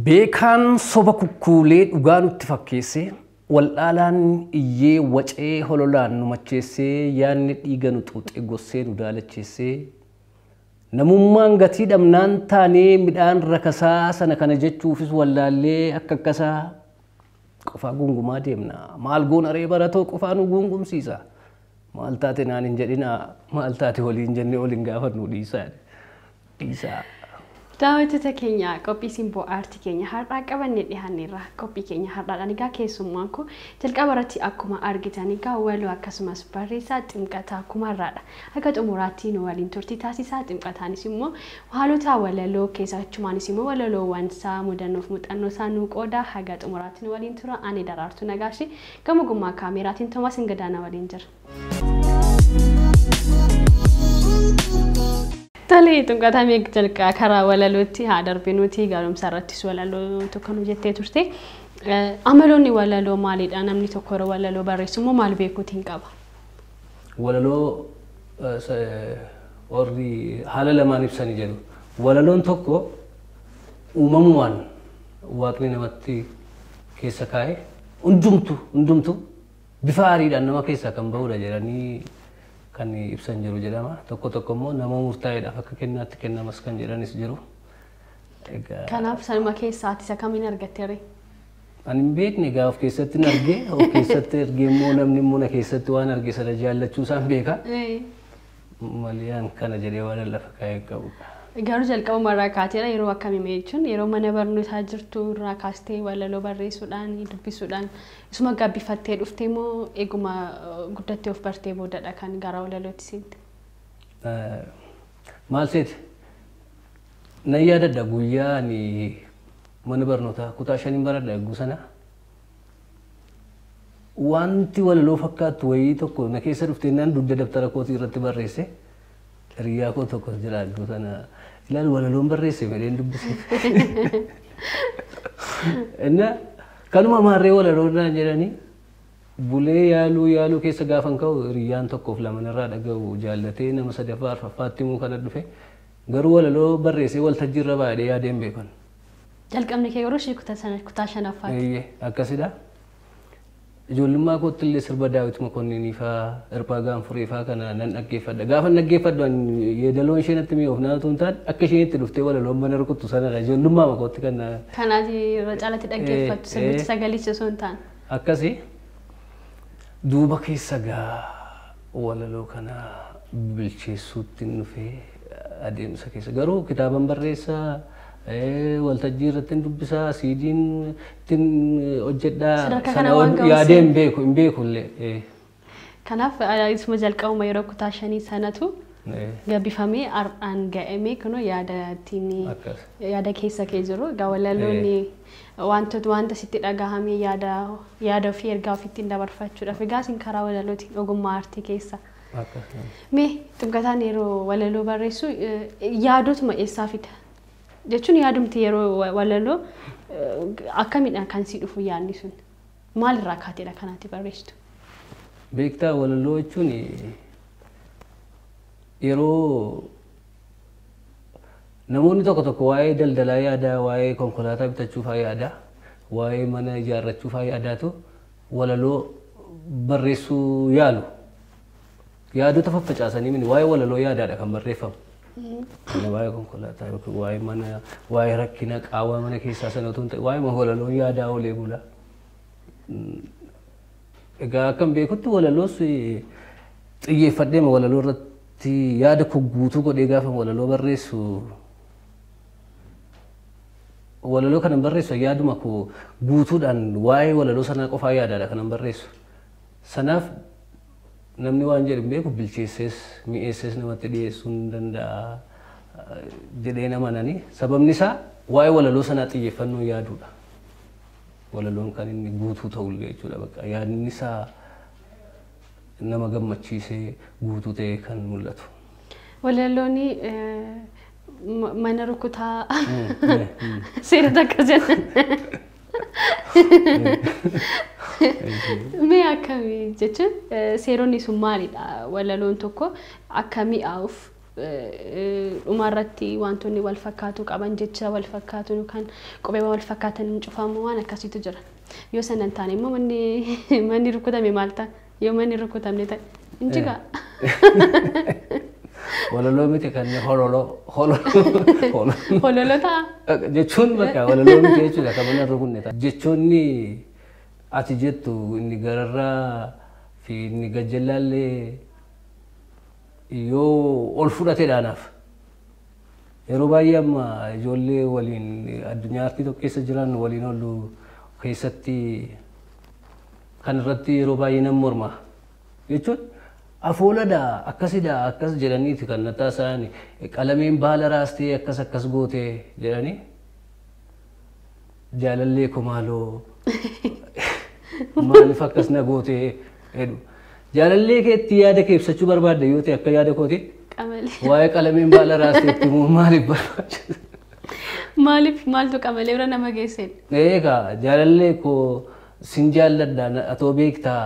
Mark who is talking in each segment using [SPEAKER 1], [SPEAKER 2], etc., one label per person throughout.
[SPEAKER 1] Beekaan soba kukkuulee dhugaa nutti fakkeessee, waldhaalaan iyyee wacee hololaan nu macheessee, yaadni dhiiga nu xuuxee gossee nu daalacheessee, namummaan gatii dhabnaan taanee midhaan rakasaa sana kana jechuufis wallaallee akka akkasaa qofaa gungumaa deemna. Maal goona ree baratoo qofaa nu gungumsiisa. Maal taate naan hin jedhinaa, maal taate waliin jennee waliin gaafannu dhiisaa. Dhiisaa.
[SPEAKER 2] Daawwattoota keenya, qophii Simboo Aartii keenya har'aa qabannee dhiyaanneerra. Qophii keenya har'aadhaan egaa keessummaan koo jalqaba irratti akkuma argitan egaa waloo akkasumas barreessaa Ximqataa Kumarraadha. Akka xumuraatti nu waliin turtii taasisaa. Ximqataanis immoo haalota walaloo keessa achumaanis immoo walaloowwan isaa mudannoof muuxannoo isaa nu qooda. Haga xumuraatti nu waliin tura. Ani Daraartuu Nagaashii, gama gummaa kaameeraatiin Toomaas Ingadaana waliin jira. Tole, Ximqataa, mee jalqaba karaa walalootti haa darbinuuti. Gaarumsa irrattis walaloo tokko nu jettee turte. Amaloonni walaloo maalidha? Namni tokko yeroo walaloo barreessu immoo maal beekuutiin qaba?
[SPEAKER 1] Walaloo warri haala lamaan ibsanii jedhu. Walaloon tokko uumamumaan waaqni namatti keessa kaa'e hundumtu bifa aariidhaan nama keessaa kan bahudha jedhanii kan ibsan jiru jedhama. Tokko tokko immoo nama murtaa'eedhaaf akka kennaatti kennamas kan jedhanis jiru.
[SPEAKER 2] Kanaaf sanuma keessaati isa kamiin argatte ree?
[SPEAKER 1] Ani hin beekne egaa, of keessatti hin argee, of keessatti argee immoo namni immoo na keessatti waan arge sana jaallachuu isaan beeka. Maliyaan kana jedhee waan lafa kaa'ee qabu.
[SPEAKER 2] Garuu jalqabuma irraa kaateera yeroo akkamii jechuun yeroo mana barnootaa jirtu irraa kaastee walaloo barreessuudhaan, dubbisuudhaan isuma gabbifattee dhuftee moo eeguma guddattee of bartee boodadha kan gara walalootti seente?
[SPEAKER 1] Maal seete? Nan yaadadha, guyyaa ani mana barnootaa kutaa shaniin baradha eeguu sana wanti walaloo fakkaattu wayii tokko na keessa dhuftee naan dugda dabtara kootii irratti barreesse. Hiriyaa koo tokko jira eeguu sana, ilaali walaloon barreesse jedheen dubbise. Inna kanuma maarree walaloo naan jedhanii bulee yaaluu yaaluu keessa gaafan ka'u hiriyyaan tokkoof lama narraa dhaga'u jaallatee nama sadaffaa arfaffaatti himuu kana dhufe, garuu walaloo barreessee waltajjii irra baay'ee yaadeen beekan.
[SPEAKER 2] Jalqabni kee yeroo ishee kutaa sana kutaa shanaffaatti.
[SPEAKER 1] Eeyyee, akkasidha. Ijoollummaa kootti illee sirba Daawit Mokonninii faa, Hirphaa Gaanfuree faa kana nan dhaggeeffadha. Gaafa dhaggeeffadhu yeedaloon ishee natti mi'oof naatu hin taane, akka isheen itti dhuftee walaloon mana rukuttu sanadha. Ijoollummaa kootti kan
[SPEAKER 2] Kanaati irra caalatti dhaggeeffattu sirbichi sagalicha osoo hin taane.
[SPEAKER 1] Akkasi. Duuba keessa gaa walaloo kana bilcheessuutti dhufee adeemsa keessa garuu kitaaban barreessaa, waltajjii irratti dubbisaa, siidiin ittiin hojjedhaa
[SPEAKER 2] sana
[SPEAKER 1] yaadee hin beeku, hin beeku illee.
[SPEAKER 2] Kanaaf isuma jalqabuma yeroo kutaa shanii sanatu gabbifamee har'aan ga'amee kunoo yaada ittiin yaada keessa kee jiru. Egaa walaloonni wantoota wanta sitti dhagahame yaada ofii, ergaa ofii ittiin dabarfachuudhaaf egaa isin karaa walalootiin ogummaa aartii keessa. Mee Ximqataan yeroo walaloo barreessu yaadotuma eessaa fida? Jechuun yaadumti yeroo walaloo akkamidhaan kan si dhufu yaadni sun? Maalirraa kaateedha kanaatti barreessitu?
[SPEAKER 1] Beektaa, walaloo jechuun yeroo namoonni tokko tokko waa'ee daldalaa yaadaa, waa'ee konkolaataa bitachuu fa'aa yaadaa, waa'ee mana ijaarrachuu fa'aa yaadaatu walaloo barreessuu yaalu. Yaadota faffacaasanii mini, waa'ee walaloo yaadaadha kan barreeffamu. Kana waa'ee konkolaataa yookiin waa'ee mana, waa'ee rakkina qaawwa mana keessaa sana otoo hin ta'in, waa'ee walaloo yaadaa oolee bula. Egaa akkam beekutti walaloos xiyyeeffadhee walaloo irratti yaada koo guutuu godhee gaafa walaloo barreessu, walaloo kanan barreessu yaaduma koo guutuudhaan waa'ee walaloo sanaa qofaa yaadaadha kanan barreessu. Sanaaf namni waan jedhu beeku bilcheessees mi'eessees namatti dhiyeessuu hin danda'a jedhee namanani. Sababni isaa waa'ee walaloo sanaa xiyyeeffannoo yaaduudha. Walaloon kan inni guutuu ta'ullee jechuudha, bakka yaadni isaa nama gammachiisee guutuu ta'ee kan mul'atu.
[SPEAKER 2] Walaloon mana rukutaa seerota akkas jedhan. Mee akkamii jechuun seeronni sun maalidha? Walaloon tokko akka mi'aawuuf Dhumarratti wantoonni wal fakkaatu qaban jecha wal fakkaatu yookaan qubeewwan wal fakkaatan hin cufamu waan akkasiitu jira. Yoo sana hin taane immoo manni rukutame maal ta'a? Yoo manni rukutamne ta'e hin jigaa.
[SPEAKER 1] Walaloo miti kan hololoo
[SPEAKER 2] hololoo ta'a.
[SPEAKER 1] Jechuun bakka walaloo miti jechuudha kan mana rukunne ta'a. Jechoonni ati jettu inni gararraa fi inni gajjallaallee yoo ol fudhateedha anaaf. Yeroo baay'ee amma ijoollee waliin addunyaa artii tokko keessa jiran waliin oolu keessatti kan irratti yeroo baay'ee nan morma. Jechuun afooladha akkasidha akkas jedhaniiti kan nataa isaanii qalameen baala raastee akkas akkas gootee jedhanii jaalallee komaaloo maaliif akkas na gootee jedhu. Jaalallee keetti yaada kee ibsachuu barbaadde yoo ta'e akka yaada kooti waa'ee qalameen baala raasteetti immoo maaliif barbaachisa?
[SPEAKER 2] Maaliif maaltu qamalee bira nama geesseen?
[SPEAKER 1] Eegaa jaalallee koo sin jaalladha atoo beektaa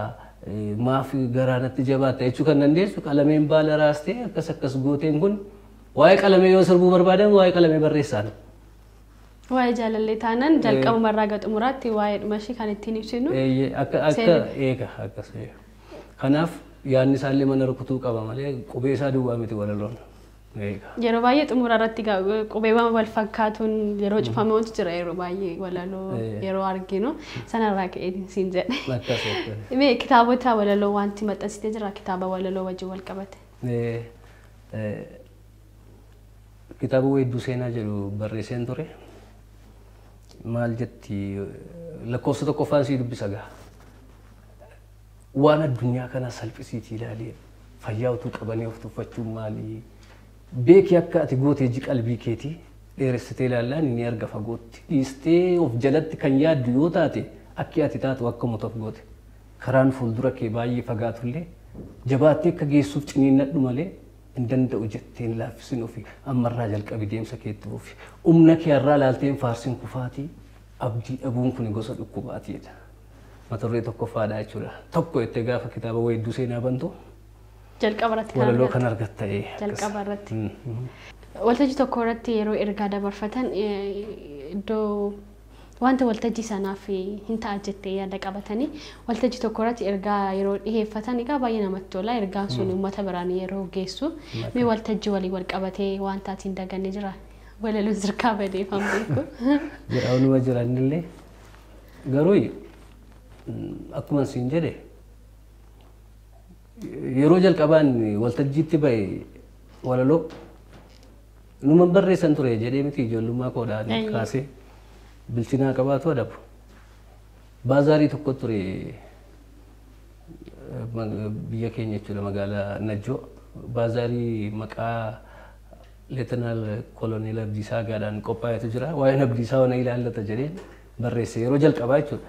[SPEAKER 1] maaf garaa natti jabaatta jechuu kan dandeessu qalameen baala raastee akkas akkas gooteen kun waa'ee qalamee yoo sirbuu barbaadan waa'ee qalamee barreessaan.
[SPEAKER 2] Waa'ee jaalallee taanaan jalqabumarraa gara xumuraatti waa'ee dhuma ishee kan ittiin ibsinu.
[SPEAKER 1] Akka eega akkas. Kanaaf yaadni isaallee mana rukutuu qaba malee qubee isaa duwwaa miti walaloon.
[SPEAKER 2] Yeroo baay'ee xumura irratti qubeewwan wal fakkaatuun yeroo cufame wanti jira yeroo baay'ee walaloo yeroo arginu sanarraa ka'eetiin siin jedhe. Mee kitaabota walaloo wanti maxxansitee jira kitaaba walaloo wajjin wal qabate?
[SPEAKER 1] Kitaaba weedduu seenaa jedhu barreesseen ture. Maal jetti lakkoofsa tokkoffaan sii dubbisa gaa. Waan addunyaa kana salphisiitii ilaalee fayyaa utuu qabanii of tuffachuun maali? Beeki akka ati gootee ji qalbii keetii dheeressitee ilaallaan inni arga fagootti. Dhiistee of jalatti kan yaaddu yoo taate akki ati taatu akkuma of goote. Karaan fuuldura kee baay'ee fagaatullee jabaattee akka geessuuf ciniinnadhu malee hin danda'u jetteen laaffisin ofi ammarraa jalqabi deemsa keetti ofi. Humna kee har'aa laalteen faarsin kufaatii abdii dhabuun kun gosa dhukkubaatiidha. Mata duree tokkoffaadha jechuudha. Tokko jettee gaafa kitaaba weedduu seenaa bantu
[SPEAKER 2] Jalqaba irratti kan
[SPEAKER 1] walaloo kan argatta.
[SPEAKER 2] Jalqaba irratti. Waltajjii tokko irratti yeroo ergaa dabarfatan iddoo wanta waltajjii sanaaf hin ta'a jettee yaada qabatanii waltajjii tokko irratti ergaa yeroo dhiyeeffatan egaa baay'ee namatti tola. Ergaan sun uummata biraan yeroo geessu mee waltajjii walii wal qabatee wanta ati hin daganne jira walaloon sirkaa badeefan beeku.
[SPEAKER 1] Jira waanuma jiranillee garuu akkuma siin jedhe yeroo jalqabaan waltajjiitti ba'e walaloo numa barreessan ture jedhee miti ijoollummaa koodhaan kaasee bilchinaa qabaatu adabu. Baazaarii tokko ture biyya keenya jechuudha magaalaa Najjoo. Baazaarii maqaa Leetanaal Koloneel Abdiisaa Gaadhaan qophaa'etu jira. Waa'een Abdiisaa wana ilaallata jedheen barreesse yeroo jalqabaa jechuudha.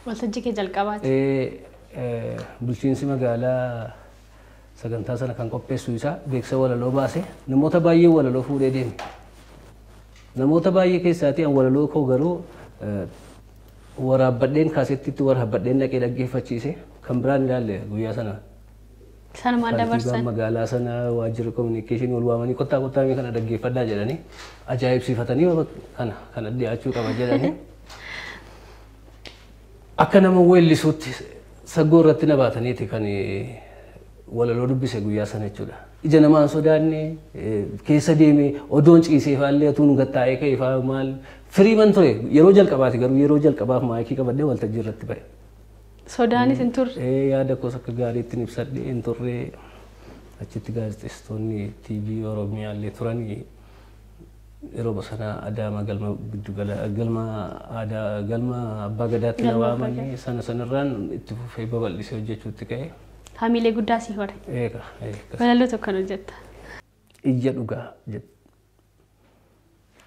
[SPEAKER 2] Waltajjii kee jalqabaati.
[SPEAKER 1] Bulchiinsi magaalaa sagantaa sana kan qopheessu isaa beeksisa walaloo baase namoota baay'ee walaloo fuudhee deeme. Namoota baay'ee keessaatii an walaloo koo garuu waraabbadheen kaasettiitti waraabbadheen dhaqee dhaggeeffachiise kan biraan ilaalle guyyaa sana.
[SPEAKER 2] Sanumaan dabarsan.
[SPEAKER 1] Magaalaa sana waajjira kominikeeshinii ol waamanii kottaa kottaa mee kana dhaggeeffadhaa jedhanii ajaa'ibsiifatanii kana dhiyaachuu qaba jedhanii. Akka nama weellisuutti saggoo irratti na baataniiti kan walaloo dubbise guyyaa sana jechuudha. Ija namaan sodaanne keessa deeme odoon ciisee faallee atuun gattaa'ee ka'e faa maal firiiman ture yeroo jalqabaati garuu yeroo jalqabaaf maayikii qabadhee waltajjii irratti ba'e.
[SPEAKER 2] Sodaanis hin turre.
[SPEAKER 1] Yaada koos akka gaariitti ibsadhee hin turre achitti gaazexeessitoonni TV Oromiyaa illee turanii yeroo bosona Adaama galma giddugala galma aadaa galma abbaa gadaatti na waamanii sana sanarraan itti fufee babal'isee hojjechuutti ka'e.
[SPEAKER 2] Hamilee guddaa si hore.
[SPEAKER 1] Eega.
[SPEAKER 2] Walaloo tokko hojjetta.
[SPEAKER 1] Iyya dhugaa jedhu.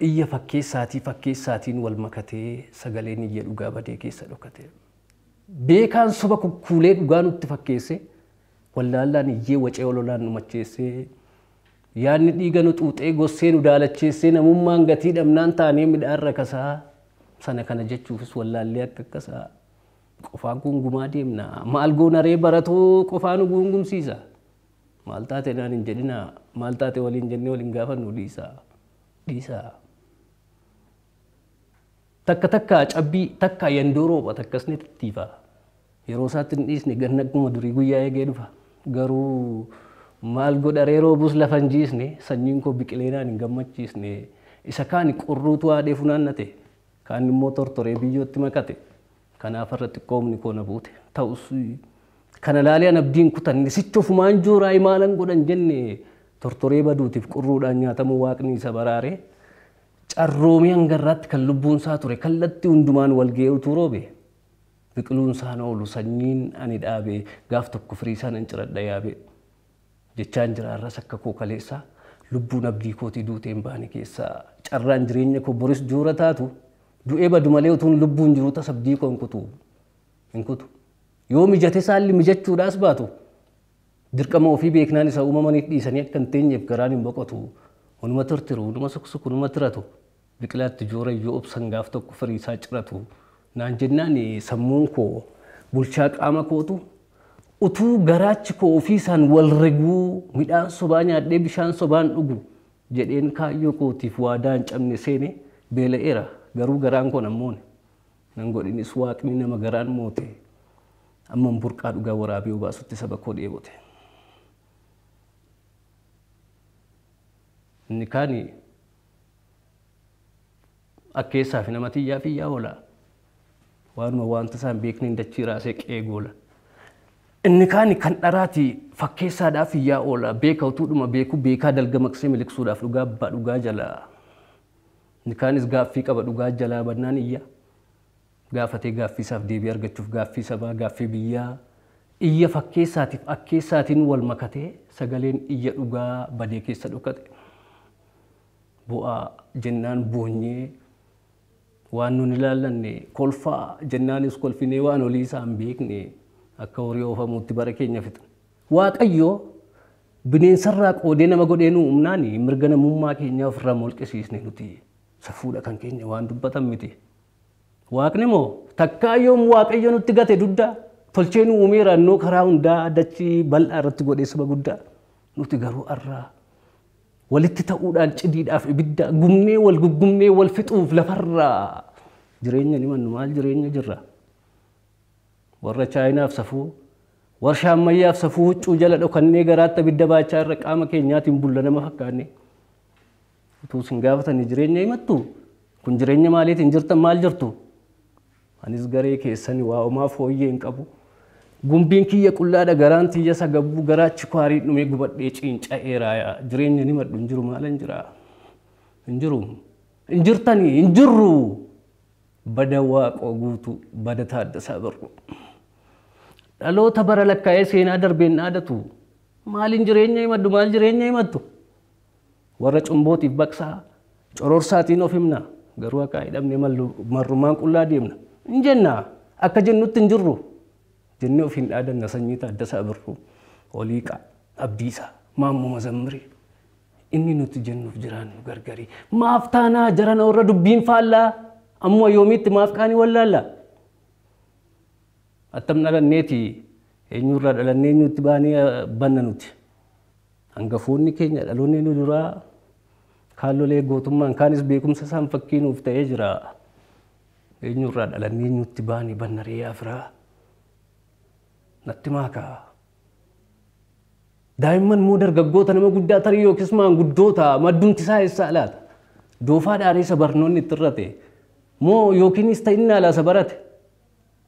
[SPEAKER 1] Iyya fakkeessaatiin wal makatee sagaleen iyya dhugaa badee keessa dhokate. Beekaan soba kukkuulee dhugaa nutti fakkeesse wallaallaan iyyee wacee ololaan nu macheessee yaadni dhiiga nu xuuxee gossee nu daalacheessee namummaan gatii dhabnaan taanee midhaan rakasaa sana kana jechuufis wallaallee akka akkasaa qofaa guungumaa deemna maal goona ree baratoo qofaa nu guungumsiisa Maal taate naan hin jedhinaa, maal taate waliin jennee waliin gaafannu dhiisaa. Dhiisaa. Takka takka cabbii takka yandoo rooba takkas ni tittiifa. Yeroo isaatti hin dhiisne ganna akkuma durii guyyaa eegee dhufa. Garuu maal godha ree roobus lafa hin jiisne sanyiin koo biqilee naan hin gammachiisne. Isa kaan qorruutu haadhee funaannate. Kaan immoo tortoree biyyootti makate. Kanaaf irra xiqqoomni koo na buute. Ta'us kana laalee an abdiin kutanne sichi ofumaan jooraa maalan godhan jenne tortoree baduutiif qurruudhaan nyaatamuu waaqni isa baraare. Carroomee hangarraatti kan lubbuun isaa ture kallattii hundumaan wal ga'ee utuu roobe. Biqiluun isaan oolu sanyiin ani dhaabe gaaf tokko firii isaa nan ciradha yaabe. Jechaan jira har'as akka koo kaleessaa lubbuun abdii kootii duutee hin baane keessaa carraan jireenya koo boris joora taatu du'ee badu malee utuun lubbuun jiru tas abdii koo hin kutu. Hin kutu. Yoo mijate saalli mijachuudhaas baatu dirqama ofii beeknaan isa uumamaniif dhiisanii akka hin teenyeef garaan hin boqotu. Hunuma tortiru, hunuma suksuku, hunuma tiratu. Biqilaatti joora yoo obsan gaaf tokko firii isaa ciratu. Naan jennaan sammuun koo bulchaa qaama kootu utuu garaachi koo ofiisaan wal riguu midhaan sobaa nyaadhee bishaan sobaan dhugu jedheen kaayyoo kootiif waadaa hin cabne seene beela'eera. Garuu garaan koo nan moone. Nan godhinis waaqni nama garaan moote. Amman burqaa dhugaa waraabee obaasutti saba koo dheebote. Inni kaani akkeessaa fi nama xiyyaa fi iyyaa oola. Waanuma wanta isaan beekneen dachii raasee qe'ee goola. Inni kaani kan dharaati fakkeessaadhaaf iyyaa oola. Beeka utuudhuma beeku beekaa dalga maqsee miliqsuudhaaf dhugaa abbaa dhugaa jalaa. Inni kaanis gaaffii qaba dhugaa jalaa bannaan iyya. Gaafatee gaaffii isaaf deebii argachuuf gaaffii sabaa gaaffii biyyaa. Iyya fakkeessaatiif akkeessaatiin wal makatee sagaleen iyya dhugaa badee keessa dhokate. Bu'aa jennaan boonyee waan nun ilaallanne kolfaa jennaanis kolfinee waan olii isaa hin beekne akka horii oofamuutti bara keenya fixne. Waaqayyo bineensarraa qoodee nama godhee nu uumnaan mirga namummaa keenyaa ofirraa molqisiisne nuti safuudha kan keenya waan dubbatan miti. Waaqni moo takkaa yoom Waaqayyo nutti gate duddaa tolchee nu uumeera innoo karaa hundaa dachii bal'aa irratti godhee saba guddaa nuti garuu arraa walitti ta'uudhaan cidiidhaaf ibidda gumnee wal guggumnee wal fixuuf lafarraa jireenya ni mannu maal jireenya jirra. Warra Chaayinaaf safuu warshaa ammayyaaf safuu huccuu jala dhokannee garaatti abidda baachaa irra qaama keenyaatiin bulla nama fakkaanne. Utuu isin gaafatanii jireenya himattu kun jireenya maaliitiin jirtan maal jirtu? Anis garee keessan waa homaa fooyyee hin qabu. Gumbiin kiyya qullaadha garaan tiyya sagabbuu garaachi kwaarii dhumee gubadhee ciinca'eera. Jireenya ni madhu hin jiru maalan jira? Hin jiru. Hin jirtanii hin jirru. Bada Waaqoo Guutuu bada Taaddasaa Birruu. Dhaloota bara lakkaa'ee seenaa darbeen dhaadatu. Maaliin jireenya himadhu maal jireenya himattu? Warra cumbootiif baqsaa cororsaatiin of himna. Garuu akka hidhamne marrumaan qullaa deemna. Hin jenna akka jennutti hin jirru. Jennee ofiin dhaadanna sanyii Taaddasaa Birruu, Oliiqaa, Abdiisaa, Maammoo Mazammiree. Inni nuti jennuuf jiraannu gargarii. Maaf taanaa jarana warra dubbiin faallaa ammoo yoomiitti maaf qaanii wallaallaa? Attam dhalanneeti eenyurraa dhalannee eenyutti baanee banna nuti. Hangafoonni keenya dhaloonni nu duraa kaan lolee gootummaan kaanis beekumsa isaan fakkii nuuf ta'ee jira. Eenyurraa dhalannee eenyutti baanee banna ree afiraa? Natti maakaa. Daa'imman moo dargaggoota nama guddaa tarii yookiis maanguddoota maddumti isaa eessaa laata? Doofaa dhaaree isa barnoonni itti irrate moo yookiinis ta'innaa laasa barate?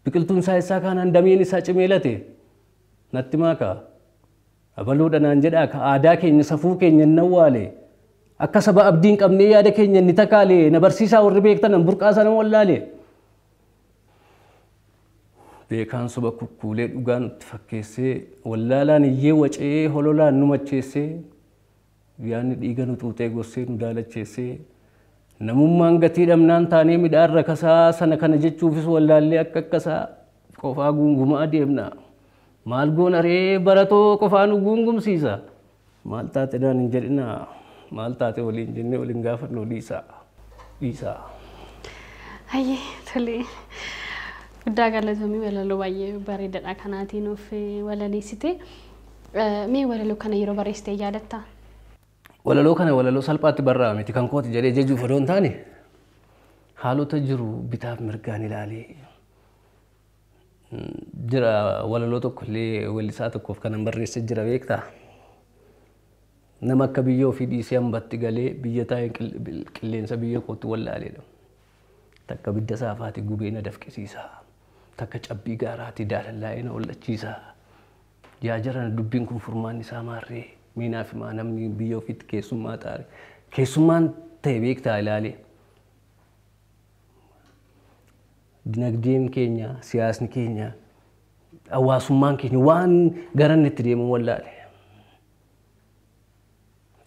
[SPEAKER 1] Biqiltuun isaa eessaa kaanaan dameen isaa cimee late? Natti maakaa. Abaluudha naan jedhaa ka aadaa keenya safuu keenya hin awwaale. Akka saba abdii hin qabnee yaada keenya inni takaale na barsiisaa warri beektan burqaa sana wallaale. Beekaan soba kukkuulee dhugaa nutti fakkeessee wallaalaan iyyee wacee hololaan nu macheessee yaadni dhiiga nu xuuxee gossee nu daalacheessee namummaan gatii dhabnaan taanee midhaan rakasaa sana kana jechuufis wallaallee akka akkasaa qofaa guungumaa deemna. Maal goona ree baratoo qofaa nu guungumsiisa. Maal taate naan hin jedhinaa maal taate waliin jennee waliin gaafannu dhiisaa dhiisaa.
[SPEAKER 2] Hayyee tolee. Guddaa galatoomii walaloo baay'ee bareedaadha kanaatiin of walaleessite. Mee walaloo kana yeroo barreessitee yaadattaa?
[SPEAKER 1] Walaloo kana walaloo salphaatti barraa miti kan kooti jedhee jejuuf odoo hin taane haalota jiru bitaaf mirgaan ilaalee jira. Walaloo tokko illee weellisaa tokkoof kanan barreesse jira beektaa. Nama akka biyya ofii dhiisee hambatti galee biyya taa'ee qilleensa biyya kootti wallaaleedha. Takka bidda saafaati gubee na dafqisiisa. Takka cabbii gaaraati daalallaa'ee na hollachiisa. Yaa jarana dubbiin kun furmaanni isaa maarree miinaa fi maa namni biyya ofiitti keessummaa taare. Keessummaan ta'e beektaa ilaalee. Dinagdeen keenya, siyaasni keenya, hawaasummaan keenya waan garan itti deemu wallaale.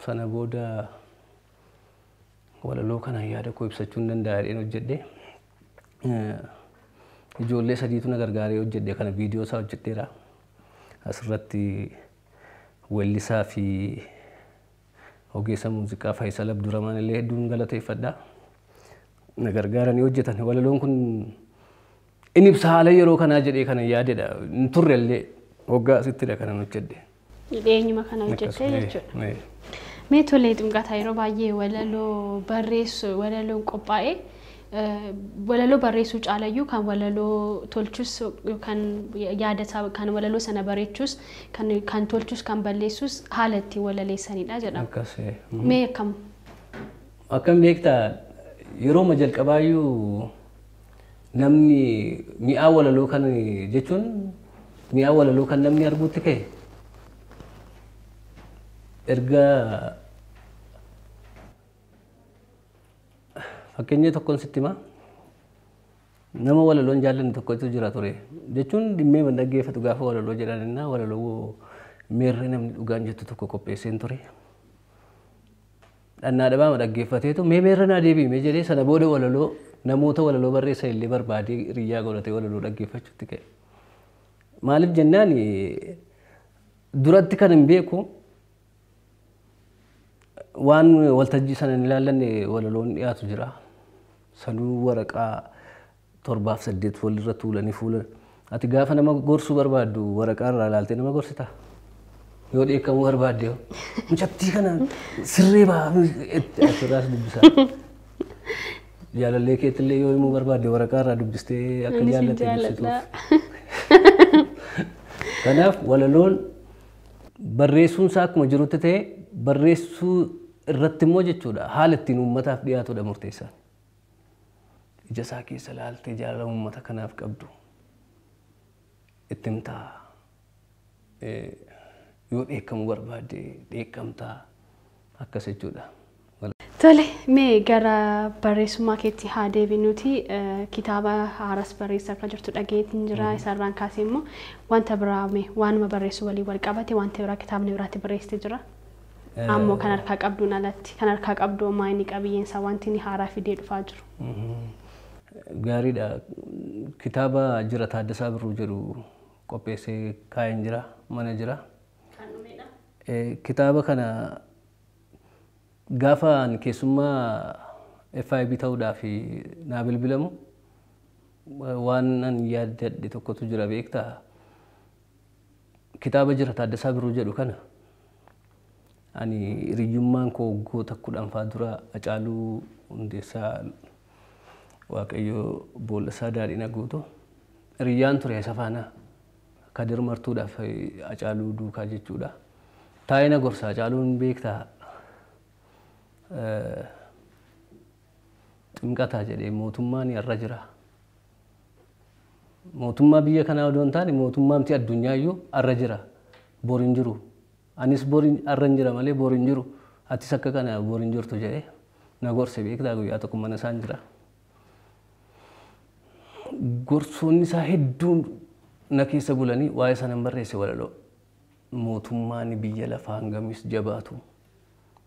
[SPEAKER 1] Sana booda walaloo kanaan yaada koo ibsachuu hin danda'a jedheen hojjedhe. Ijoollee sadiitu na gargaaree hojjedhe kana viidiyoo isaa hojjedheera. Asirratti weellisaa fi ogeessa muuziqaa Faayisal Abdurrahmaan illee hedduun galateeffadha. Na gargaaranii hojjetan. Walaloon kun inni ibsa haala yeroo kanaa jedhee kana yaadedha. Hin turre illee waggaa asittidha kanan hojjedhe.
[SPEAKER 2] Dhiyeenyuma kana hojjette jechuudha. Mee tolee Ximqataa, yeroo baay'ee walaloo barreessu walaloon qophaa'ee walaloo barreessuu caalayyuu kan walaloo tolchus yookaan yaada isaa kan walaloo sana bareechus kan tolchus kan balleessus haala ittiin walaleessanidha jedhama.
[SPEAKER 1] Akkas.
[SPEAKER 2] Mee akkam?
[SPEAKER 1] Akkam beektaa, yeroo jalqabaayyuu namni mi'aa walaloo kan jechuun mi'aa walaloo kan namni arguutti ka'e erga fakkeenya tokkoon sitti himaa. Nama walaloon jaallanne tokkotu jira ture jechuun dhimmee man dhaggeeffatu gaafa walaloo jedhan innaa walaloo meerree namni dhugaan jettu tokko qopheesseen ture. Dhannaa dhabaama dhaggeeffateetu mee meerra naa deebi'ime jedhee sana booda walaloo namoota walaloo barreessan illee barbaadee hiriyyaa godhatee walaloo dhaggeeffachuutti ka'e. Maaliif jennaan duratti kan hin beeku waan waltajjii sana hin ilaallanne walaloon dhiyaatu jira. Sanuu waraqaa 7 fi 8 walirra tuulanii fuula. Ati gaafa nama gorsuu barbaaddu waraqaa irraa ilaaltee nama gorsita. Yoo dheekkamuu barbaadde mucattii kana sirree baa asirraas dubbisaa. Jaalallee keetillee yoo himuu barbaadde waraqaa irraa dubbistee akka jaallatte ibsituuf. Kanaaf walaloon barreessuun isaa akkuma jirutti ta'e barreessuu irratti immoo jechuudha haala ittiin uummataaf dhiyaatudha murteessaan. Ija isaa keessa ilaaltee jaalala uummata kanaaf qabdu itti himtaa. Yoo dheekkamuu barbaadde dheekkamtaa akkas jechuudha.
[SPEAKER 2] Tole, mee gara barreessummaa keetti haa deebinuuti. Kitaaba haaras barreessaa akka jirtu dhageetiin jira. Isarraan kaasee immoo wanta biraa mee waanuma barreessuu waliin wal qabate wanta biraa kitaabni biraatti barreessite jira. Ammoo kan harkaa qabduun alatti kan harkaa qabdu ammaa inni qabiyyeensaa wanti inni haaraa fidee dhufaa jiru.
[SPEAKER 1] Gaariidha. Kitaaba jira Taaddasaa Birruu jedhu qopheessee kaa'een jira mana jira.
[SPEAKER 2] Kan dhumedha.
[SPEAKER 1] Kitaaba kana gaafa ani keessummaa FIB ta'uudhaaf naa bilbilamu waan an yaaddadhe tokkotu jira beektaa. Kitaaba jira Taaddasaa Birruu jedhu kana ani hiriyyummaan koo waggoota 10 fa'aa dura Hacaaluu Hundeessaa Waaqayyo boolla isaa daadhiin guutu hiriyyaan ture isa faana Kadir Martuudhaaf Hacaaluu duukaa jechuudha. Taa'ee na gorsa Hacaaluun beektaa Ximqataa jedhee mootummaan irra jira. Mootummaa biyya kanaa odoo hin taane mootummaamti addunyaayyuu arra jira. Bor hin jiru. Anis bor arra hin jira malee bor hin jiru. Atis akka kana bor hin jirtu jedhee na gorse beektaa guyyaa tokko mana isaan jira. Gorsoonni isaa hedduun na keessa bulanii waa'ee sana hin barreesse walaloo. Mootummaan biyya lafaa hangamis jabaatu.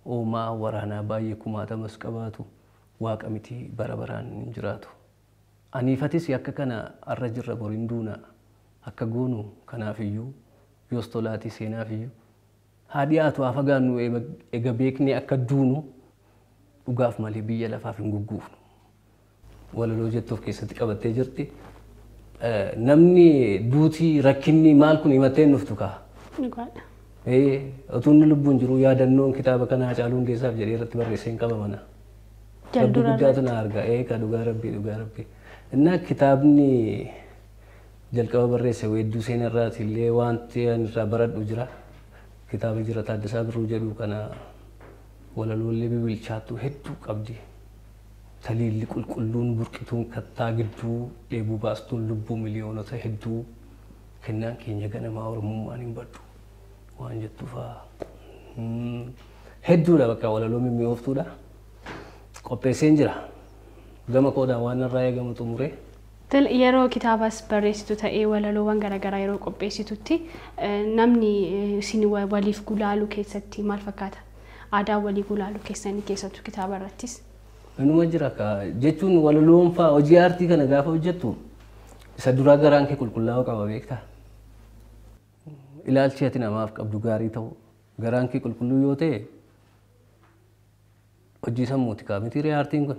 [SPEAKER 1] Oomaa waraanaa baay'ee kumaatamas qabaatu. Waaqa miti bara baraan hin jiraatu. Aniifatis akka kana arra jirra bor hin duuna. Akka goonu kanaafiyyuu yoos tolaatii seenaafiyyuu. Haa dhiyaatu haa fagaannu ega beeknee akka duunu dhugaaf malee biyya lafaaf hin gugguufnu. Walaloo jettu of keessatti qabattee jirti. Namni duutii rakkinni maal kun himattee hin dhuftu kaa.
[SPEAKER 2] Dhugaadha.
[SPEAKER 1] Utuu inni lubbuun jiru yaadannoon kitaaba kana Haacaaluu Hundeessaaf jedhee irratti barreessee hin qaba mana. Rabbi guddaatu na arga. Ka dhugaa rabbii dhugaa rabbii. Innaa kitaabni jalqaba barreesse weedduu seenarraati illee wanti ani irraa baradhu jira. Kitaaba jira Taaddasaa Birruu jedhu kana walaloolee bibilchaattuu hedduu qabdi. Taliilli qulqulluun burqituun kattaa gidduu dheebuu baastuun lubbuu miliyoonota hedduu kennaan keenya ganamaa Oromummaan hin baddu waan jettu fa'aa. Hedduudha bakka walaloo mimmi'ooftuudha. Qopheesseen jira. Gama koodhaan waan irraa eegamu xumuree.
[SPEAKER 2] Yeroo kitaabas barreessitu ta'ee walaloowwan garaagaraa yeroo qopheessitutti namni isin waliif gulaaluu keessatti maal fakkaata? Aadaa walii gulaaluu keessanii keessattuu kitaaba irrattis.
[SPEAKER 1] Inuma jira ka jechuun walaloon fa'aa hojii aartii kana gaafa hojjettu isa duraa garaan kee qulqullaa'uu qaba beektaa? Ilaalchi ati namaaf qabdu gaarii ta'u garaan kee qulqulluu yoo ta'e hojii sammuuti kaa miti aartiin kun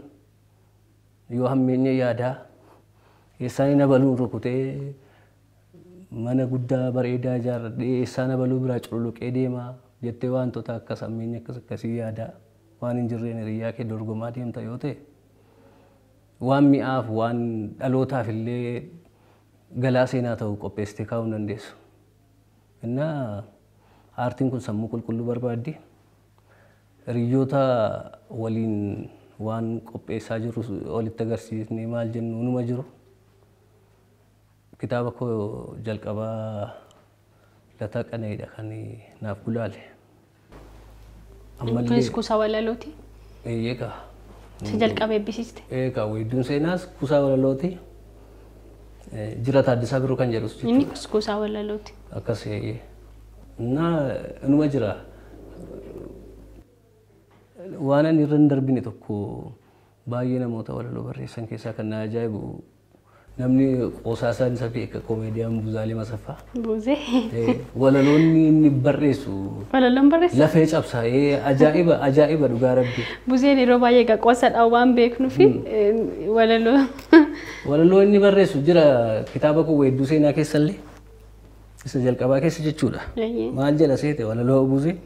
[SPEAKER 1] yoo hammeenya yaadaa eessaan na baluu rukutee mana guddaa bareedaa ijaarradhee eessaan na baluu biraa cululuqee deemaa jettee wantoota akkas hammeenya akkas akkasii yaadaa waan hin jirreen hiriyyaa kee dorgomaa deemta yoo ta'e waan mi'aaf waan dhalootaaf illee galaa seenaa ta'u qopheessitee kaa'uu hin dandeessu. Innaa aartiin kun sammuu qulqulluu barbaaddi. Hiriyoota waliin waan qopheessaa jirru walitti agarsiisnee maal jennu numa jiru. Kitaaba koo jalqabaa Lataa Qana'iidha kan naaf gulaale.
[SPEAKER 2] Kunis kuusaa walalooti?
[SPEAKER 1] Eegaa.
[SPEAKER 2] Isa jalqaba eebbisiiste?
[SPEAKER 1] Eegaa weedduun seenaas kuusaa walalooti. Jira Taaddasaa Birruu kan jedhus
[SPEAKER 2] jechuudha. Inni kuusaa walalooti.
[SPEAKER 1] Akkas eeyyee. Innaa inuma jira. Waan ani irra hin darbine tokko baay'ee namoota walaloo barreessan keessaa kan na ajaa'ibu namni qoosaa isaan isa beeka komeediyaan Buzaalee Masaffaa.
[SPEAKER 2] Buzee.
[SPEAKER 1] Walaloonni inni barreessu.
[SPEAKER 2] Walaloon barreessa?
[SPEAKER 1] Lafee cabsaa ajaa'iba ajaa'iba dhugaa rabbi.
[SPEAKER 2] Buzeen yeroo baay'ee egaa qoosaadhaan waan beeknuufi walaloo.
[SPEAKER 1] Walaloo inni barreessu jira kitaaba koo weedduu seenaa keessallee isa jalqabaa keessa jechuudha. Maal jedha seete walaloo Buzee?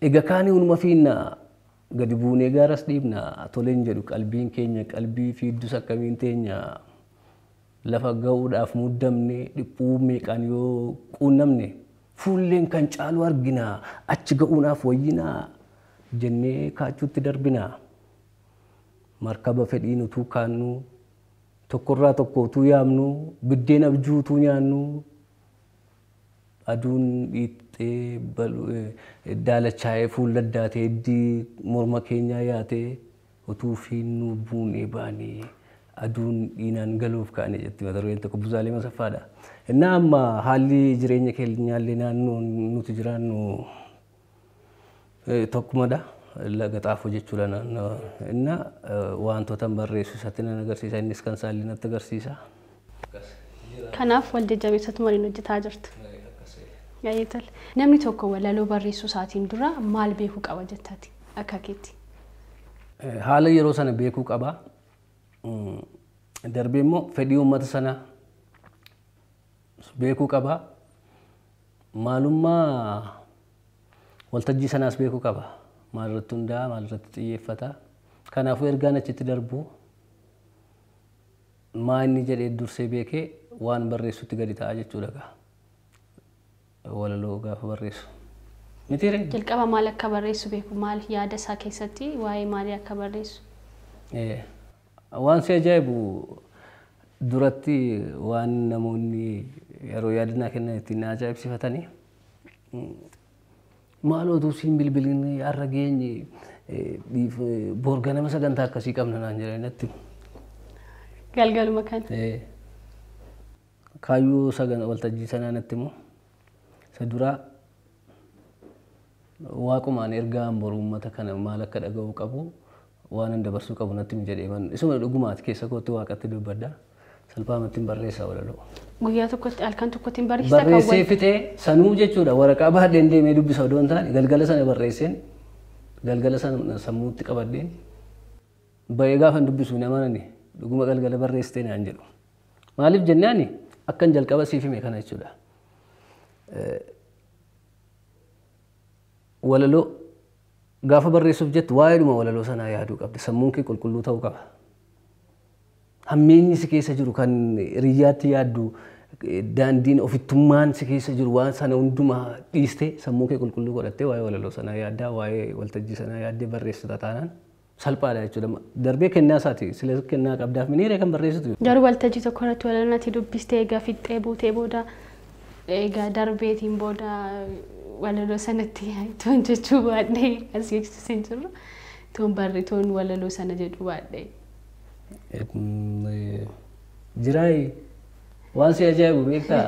[SPEAKER 1] Egaa kaanii hunuma fiinnaa gadi buunee gaaras dhiibna toleen jedhu qalbiin keenya qalbii fiiddus akkamiin teenya lafa ga'uudhaaf muddamne dhiphuu meeqaan yoo quunnamne fuulleen kan caalu argina achi ga'uudhaaf wayyinaa jennee kaachuutti darbina. Markaba fedhiin utuu kaannu tokkorraa tokko utuu yaamnu biddeen abjuu utuu nyaannu aduun dhiittee daalachaa'ee fuula addaatee hiddii morma keenyaa yaatee utuu fiinnuu buunee baanee aduun dhiinaan galuuf kaane jetti mata dureen tokko Buzaalee Masaffaadha. Innaa amma haalli jireenya keenyaallee naannoo nuti jiraannu tokkumadha. Laga xaafoo jechuudha naannoo. Innaa wantoota barreessu isatti nan agarsiisa innis kan isaallee natti agarsiisa.
[SPEAKER 2] Kanaaf wal jajjabeessatu waliin hojjetaa jirtu. Namni tokko walaloo barreessuu isaatiin dura maal beekuu qaba jettaati akka keetti?
[SPEAKER 1] Haala yeroo sana beekuu qaba. Darbee immoo fedhii uummata sanaa beekuu qaba. Maalummaa waltajjii sanaas beekuu qaba. Maalirratti hundaa'a, maalirratti xiyyeeffata. Kanaafuu ergaan achitti darbu maa inni jedhee dursee beekee waan barreessutti gadi ta'a jechuudha. Walaloo gaafa barreessu. Mitiiree?
[SPEAKER 2] Jalqaba maal akka barreessu beeku maal yaada isaa keessatti waa'ee maalii akka barreessu?
[SPEAKER 1] Waan si ajaa'ibu duratti waan namoonni yeroo yaadannaa kennan ittiin na ajaa'ibsiifatanii maal otuu siin bilbiliin har'a geenye bor ganama sagantaa akkasii qabna naan jedhanii natti.
[SPEAKER 2] Galgaluma kana.
[SPEAKER 1] Kaayyoo waltajjii sanaa natti immoo isa duraa waaqumaan ergaan boru uummata kana maal akka dhaga'uu qabu waan an dabarsuu qabu natti himi jedhee isuma dhugumaati keessa kootti waaqatti dubbadha. Salphaamatti hin barreessaa walaloo.
[SPEAKER 2] Guyyaa tokkotti halkan tokkotti hin barreessita kan
[SPEAKER 1] Barreessee fixee sanuu jechuudha waraqaa baadheen deemee dubbisa odoo hin taane galgala sana barreesseen galgala sana sammuutti qabadheen ba'ee gaafa dubbisu hin amanani dhuguma galgala barreessitee naan jedhu. Maaliif jennaani akkan jalqaba siif hime kana jechuudha. Walaloo gaafa barreessuuf jettu waa'eedhuma walaloo sanaa yaaduu qabda. Sammuun kee qulqulluu ta'uu qaba. Hammeenyi si keessa jiru kan hiriyyaatti yaaddu daandiin ofittummaan si keessa jiru waan sana hundumaa dhiistee sammuu kee qulqulluu godhattee waa'ee walaloo sanaa yaaddaa waa'ee waltajjii sanaa yaaddee barreessita taanaan salphaadha jechuudha. Darbee kennaa isaati sila kennaa qabdaaf miniiree kan barreessitu.
[SPEAKER 2] Garuu waltajjii tokko irratti walaloo natti dubbistee egaa fixxee buutee booda egaa darbeetiin booda walaloo sanatti toon jechuu baadhee as eegsisee jiru toon barri toon walaloo sana jedhu baadhee.
[SPEAKER 1] Jiraayi waan si ajaa'ibu beektaa?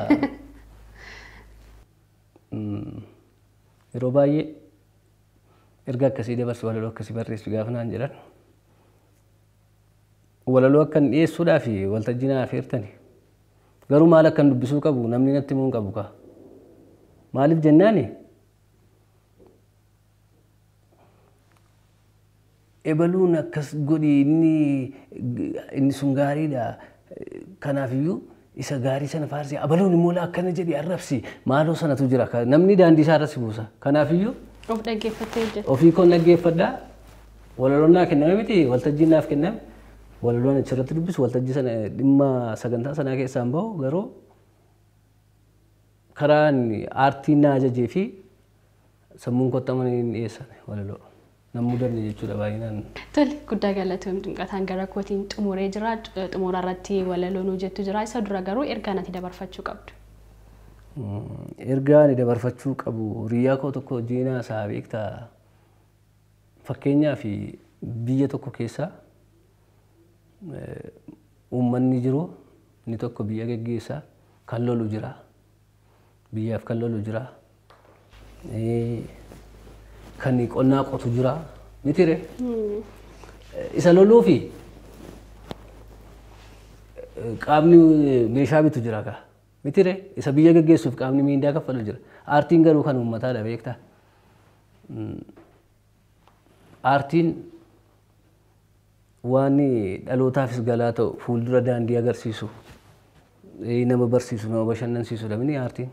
[SPEAKER 1] Yeroo baay'ee erga akkasii dabarsu walaloo akkasii barreessu gaafa naan jedhan walaloo akkan dhiyeessuudhaaf waltajjii na afeertani. Garuu maal akkan dubbisuu qabu namni natti himuu hin qabu kaa. Maaliif jennaani? Ebaluun akkas godhi inni sun gaariidha. Kanaafiyyuu isa gaarii sana faarsi abaluun immoo akkana jedhi arrabsi maaloo sanatu jira namni daandii isaa irratti buusa. Kanaafiyyuu
[SPEAKER 2] Of dhaggeeffattee hojjetta.
[SPEAKER 1] Ofii koon dhaggeeffadhaa. Walaloon naa kenname miti waltajjiin naaf kenname. Walaloon achirratti dubbisu waltajjii sana dhimma sagantaa sanaa keessaan bahu garuu karaan aartiin na ajajee fi sammuun kottamanii hin dhiyeessan walaloo. Namuu danne jechuudha baay'inaan.
[SPEAKER 2] Tole guddaa galatoom Xinqataan gara kootiin xumuree jira. Xumura irratti walaloo nuu jettu jira. Isa dura garuu ergaa natti dabarfachuu qabdu.
[SPEAKER 1] Ergaa ani dabarfachuu qabu hiriyaa koo tokko jiinaa isaa beektaa fakkeenyaaf biyya tokko keessa uummanni jiru inni tokko biyya geggeessa kan lolu jira. Biyyaaf kan lolu jira. Kan qonnaa qotu jira. Miti ree? Isa loluu fi qaamni meeshaa bitu jira kaa. Miti ree? Isa biyya geggeessuuf qaamni miindaa kaffalu jira. Aartiin garuu kan uummataadha beektaa. Aartiin waan dhalootaafis galaa ta'u fuuldura daandii agarsiisu nama barsiisu nama bashannansiisudha mini aartiin.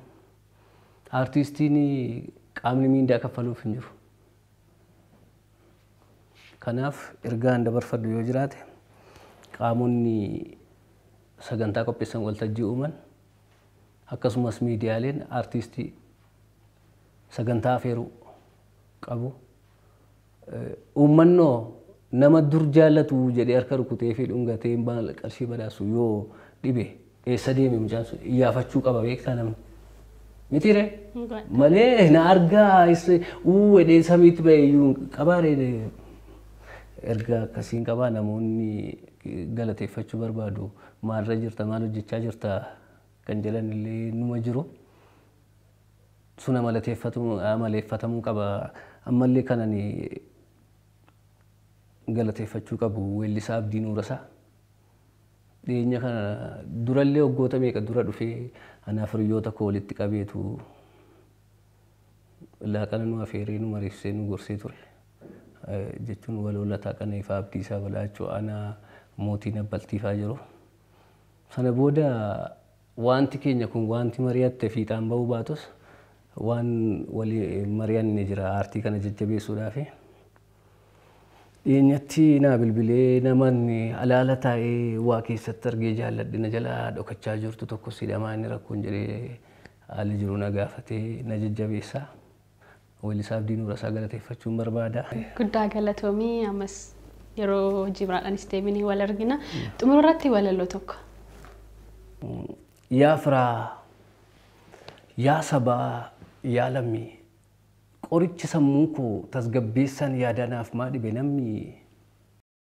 [SPEAKER 1] Aartistiin qaamni miindaa kaffaluuf hin jiru. Kanaaf ergaan dabarfadhu yoo jiraate qaamonni sagantaa qopheessan waltajjii uuman akkasumas miidiyaaleen aartistii sagantaa afeeruu qabu. Uummannoo nama dur jaallatu jedhee harka rukutee fi dhungatee qarshii badhaasu yoo dhibe eessa deeme mucaan sun iyyaafachuu qaba beektaa namni. Miti ree? Malee na argaa uu jedhee samiitti ba'e iyyuu qabaa ree. Erga akkasiin qabaa namoonni galateeffachuu barbaadu maalirra jirta maal hojjechaa jirta kan jedhan illee numa jiru. Sun amaleeffatamuu qaba. Ammallee kan ani galateeffachuu qabu weellisaa Abdii Nuurasaa. Dhiyeenya kana durallee waggoota meeqa dura dhufee anaaf hiriyoota koo walitti qabeetu laaqana nu afeeree nu mariisisee nu gorsee ture. Jechuun waloo Lataa Qana'ii Abdiisaa Balaachoo ana mootiin Abbaltiifaa jiru. Sana booda wanti keenya kun wanti mari'atte fiixaan bahuu baatus waan walii mari'anne jira aartii kana jajjabeessuudhaafi. Dhiyeenyatti naa bilbilee namanni alaala taa'ee waa keessatti argee jaalladhe na jalaa dhokachaa jirtu tokko sidhamaa inni rakkoon jedhee haalli jiru na gaafatee na jajjabeessa. Weellisaa Abdii Nuurasaa galateeffachuun barbaada.
[SPEAKER 2] Guddaa galatoomii ammas yeroo hojii biraadhaanis deebinee wal argina. Xumura irratti walaloo tokko.
[SPEAKER 1] Yaa firaa, yaa sabaa, yaa lammii qorichi sammuu koo tasgabbeessaan yaadanaaf maa dhibe namni